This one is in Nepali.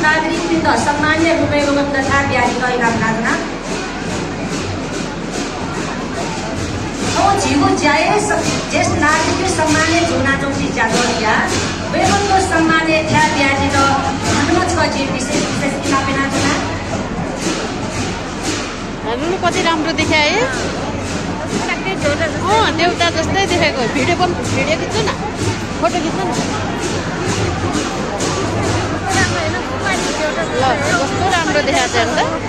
नागरिकवृन्द सम्मान्य रूपैगम तथा ब्याजी गैराम लाग्न जीवो ज्याए ज्येष्ठ नागरिक सम्मान्य झुना चौकी जागरिया वेगमको सम्मान्य थ्या ब्याजी र हनुमत गजी विशेष विशेष किलापेना जुना हेर्नु कति राम्रो देखाए देउता जस्तै देखेको भिडियो खिच्नु न फोटो खिच्नु न ल कस्तो राम्रो देखाएको छ अन्त